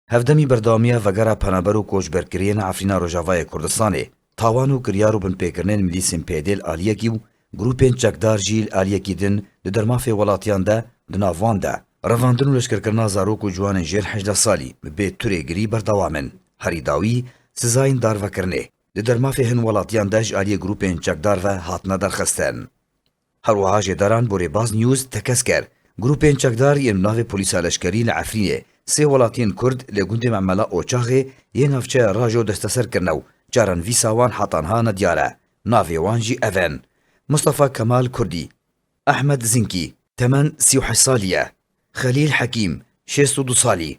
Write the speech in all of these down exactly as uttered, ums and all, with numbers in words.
Hevdemî berdewamiya vegera penaber û koçberkiriyên Efrîna Rojavayê Kurdistanê, tawan û kiryar û binpêkirinên milîsên P Y D'ê li aliyekî û grûpên çekdar jî li aliyekî din di dermafê welatiyan de, di nav wan de revandin û leşkerkirina zarok û ciwanên jêr hejdeh salî bi bê tu rêgirî berdewam in. Herî dawî, sizayên darvekirinê di dermafê hin welatiyan de ji aliyê grûpên çekdar ve hatine derxistin. Her wiha jêdaran bo Rêbaz News tekez kir, grûpên çekdar yên bi navê Polîsa Leşkerî li Efrînê sê welatiyên Kurd li gundê Memela Oçaxê yê navçeya Rajo desteser kirine û çarenivîsa wan heta niha nediyar e. Navê wan jî ev in: Mustafa Kemal Kurdî, Ehmed Zinkî, temen sî û heşt salî ye, Xelîl Hekîm, şêst û du salî.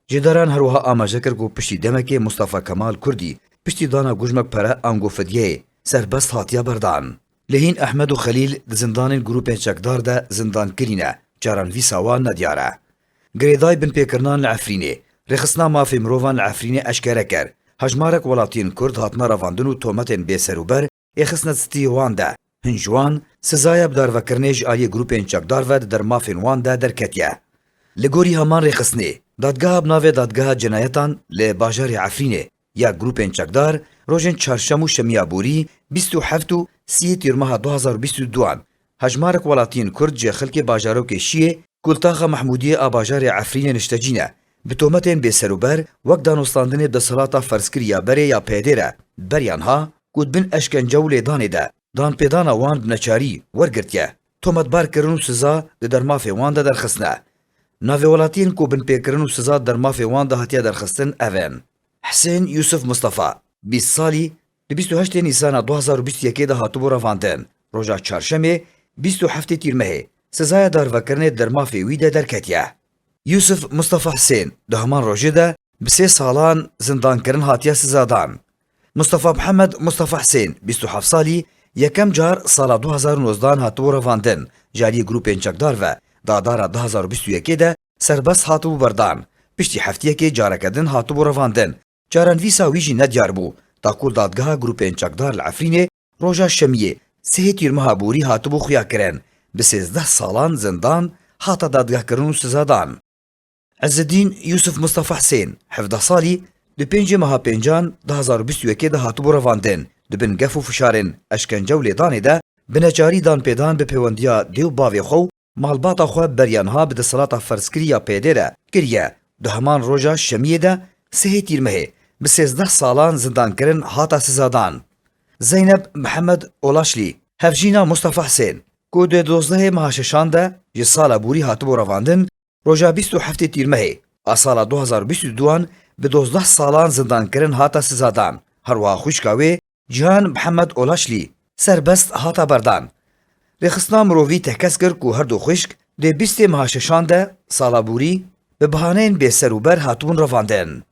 Jêdaran her wiha amaje kir ku piştî demekê Mustafa Kemal Kurdî piştî dana gujmek pere ango fidyeyê serbest hatiye berdan. Lê hîn Ehmed û Xelîl di zindanên grûpên çekdar de zindan kirî ne, çarenivîsa wan nediyar e. Girêdayî binpêkirinan li Efrînê, Rêxistina Mafê Mirovan li Efrînê eşkere kir, hejmarek welatiyên Kurd hatine revandin û tometên bêserûber ê xistine stiyê wan de. Hin ji wan sizaya bi darvekirinê ji aliyê grûpên çekdar ve di dermafên wan de derketiye. Li gorî heman rêxistinê, dadgeha bi navê Dadgeha Cenayetan li bajarê Efrînê ya grûpên çekdar rojên çarşem û şemiya borî bîst û heft û sî tîrmeha du hazar û bîst û duan hejmarek welatiyên Kurd ji xelkê bajarokê Şiyê ku li taxa Mehmûdiyê a bajarê Efrînê niştecî ne, bi tometên bêserûber wek danûstandinê bi desthilata ferzkirî ya berê ya P Y D'ê re beriya niha ku di bin eşkence û lêdanê de danpêdana wan bi neçarî wergirtiye, tometbar kirin û siza di dermafê wan de derxistine. Navê welatiyên ku binpêkirin û siza di dermafê wan de hatiye derxistin ev in: Hisên Yûsif Mistefa, bîst salî, di bîst û heştê Nîsana du hazar û bîst û yekê de hatibû revandin. Roja çarşemê, bîst û heftê Tîrmehê, sizaya darvekirinê di dermafê wî de derketiye. Yûsif Mistefa Hisên di heman rojê de bi sê salan zindankirin hatiye sizadan. Mistefa Mihemed Mistefa Hisên, bîst û heft salî, yekem car sala du hazar û nozdehan hatibû revandin, ji aliyê grûpên çekdar ve di adara du hazar û bîst û yekê de serbest hatibû berdan. Piştî heftiyekê careke din hatibû revandin. Çarenivîsa wî jî nediyar bû, ta ku dadgeha grûpên çekdar li Efrînê roja şemiyê sihê Tîrmeha borî hatibû xuyakirin, bi sêzdeh salan zindan hata dadgehkirin û sizadan. Ezzedîn Yûsif Mistefa Hisên, hevdeh salî, di pêncê meha pêncan du hazar û bîst û yekê de hatibû revandin, di bin gef û fişarên eşkence û lêdanê de bi neçarî danpêdan bi pêwendiya dê û bavê xwe û malbata xwe beriya niha bi desthilata ferzkirî ya P Y D'ê re kiriye. Di heman roja şemiyê de sihê Tîrmehê bi sêzdeh salan zindankirin hata sizadan. Zeynep Mihemed Olaşlî, hevjîna Mistefa Hisên, ku di dozdehê meha şeşan de ji sala borî hatibû revandin, roja bîst û heftê Tîrmehê a sala du hazar û bîst û duan bi dozdeh salan zindankirin hata sizadan. Her wiha xwişka wê Cihan Mihemed Olaşlî serbest hata berdan. Rêxistina mirovî tekez kir ku her du xwişk di bîstê meha şeşan de sala borî bi bihaneyên bêserûber hatibûn revandin.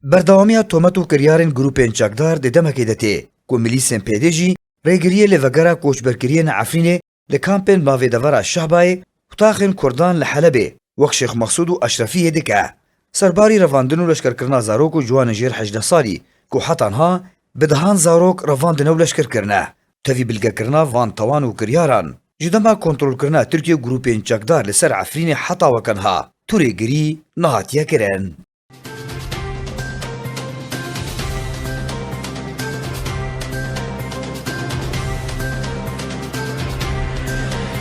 Berdewamiya tomet û kiryarên grûpên çekdar di demekê de tê ku milîsên P Y D'ê jî rêgiriyê li vegera koçberkiriyên Efrînê li kampên navê devera Şehbayê û taxên Kurdan li Helebê wek Şêx Mexsûd û Eşrefiyê dike. Serbarî revandin û leşkerkirina zarok û ciwanên jêr hejdeh salî ku heta niha bi dehan zarok revandine û leşker kirine. Tevî bilgekirina van tawan û kiryaran, ji dema kontrolkirina Tirkiye û grûpên çekdar li ser Efrînê heta weke niha tu rêgirî nehatiye kirin.